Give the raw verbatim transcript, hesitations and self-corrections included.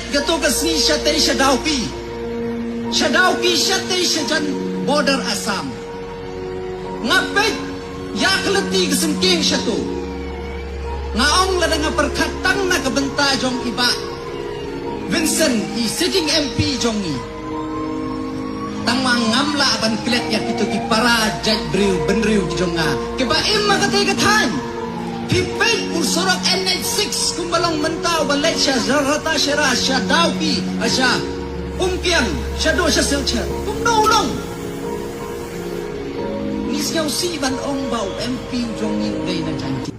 Kato ka sngi shatei sha Dawki. Sha Dawki shatei sha jan border Assam. Nga peit ïa ka lynti ka syngkien shato. Nga ong lada nga pyrkhat tang na ka bynta jong i Bah Vincent, i sitting M P jong ngi. Tang ma ngam lah ban klet ïa kito ki para jait briew bynriew ki jong nga kiba im ha katei ka thaiñ. Phi peit u surok N H six kumba long mynta uba leit sha Rata Shera, sha Dawki, sha Umkiang, sha do sha Silchar. Kumno u long? Ngi sngew sih ban ong ba u M P u jong ngi u dei na jaiñ.